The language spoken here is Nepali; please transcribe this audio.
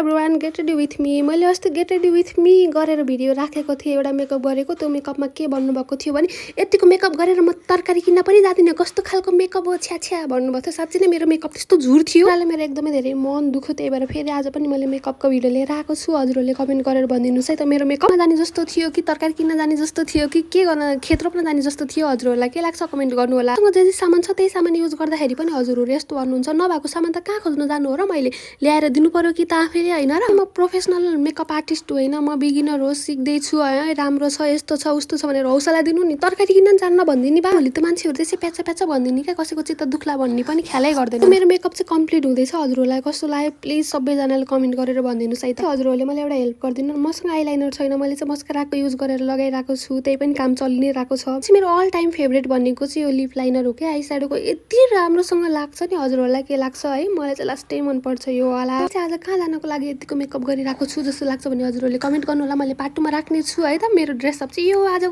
Everyone get ready with me. मैले अस्ति गेट रेडी विथ मी गरेर भिडियो राखेको थिएँ, एउटा मेकअप गरेको। त्यो मेकअपमा के भन्नुभएको थियो भने यतिको मेकअप गरेर म तरकारी किन्न पनि जाँदिनँ, कस्तो खालको मेकअप हो छ्या छ्या भन्नुभएको थियो। साँच्चै नै मेरो मेकअप त्यस्तो झुर थियो, उहाँले मेरो एकदमै धेरै मन दुख्यो। त्यही भएर फेरि आज पनि मैले मेकअपको भिडियो लिएर आएको छु। हजुरहरूले कमेन्ट गरेर भनिदिनुहोस् है त, मेरो मेकअपमा जाने जस्तो थियो कि तरकारी किन्न जाने जस्तो थियो कि के गर्न खेत रोप्न जाने जस्तो थियो। हजुरहरूलाई के लाग्छ कमेन्ट गर्नु होला। जे जे सामान छ त्यही सामान युज गर्दाखेरि पनि हजुरहरू यस्तो भन्नुहुन्छ, नभएको सामान त कहाँ खोज्न जानु हो र, मैले ल्याएर दिनु पर्यो कि त आफैले होइन र। म प्रोफेसनल मेकअप आर्टिस्ट होइन, म बिगिनर हो, सिक्दैछु है। राम्रो छ यस्तो छ उस्तो छ भनेर हौसला दिनु नि। तरकारी किन्न जान्न भनिदिने बा, भोलि त मान्छेहरू त्यसै प्याचा प्याचा भनिदिने क्या, कसैको चित्त दुख्ला भन्ने पनि ख्यालै गर्दैन। मेरो मेकअप चाहिँ कम्प्लिट हुँदैछ। हजुरहरूलाई कस्तो लाग्यो प्लिज सबैजनाले कमेन्ट गरेर भनिदिनुहोस् है त। हजुरहरूले मलाई एउटा हेल्प गरिदिनु। मसँग आइलाइनर छैन, मैले चाहिँ मस्काराको युज गरेर लगाइरहेको छु, त्यही पनि काम चलि नै रहेको छ। मेरो अल टाइम फेभरेट भनेको चाहिँ यो लिप लाइनर हो क्या, आई स्याडोको यति राम्रोसँग लाग्छ नि। हजुरहरूलाई के लाग्छ है? मलाई चाहिँ लास्टै मनपर्छ यो वाला। आज कहाँ जानको लागि यतिको मेकअप गरिरहेको छु जस्तो लाग्छ भने हजुरहरूले कमेन्ट गर्नु होला। मैले पार्ट 2 मा राख्ने छु है त। मेरो ड्रेसअप चाहिँ यो आजको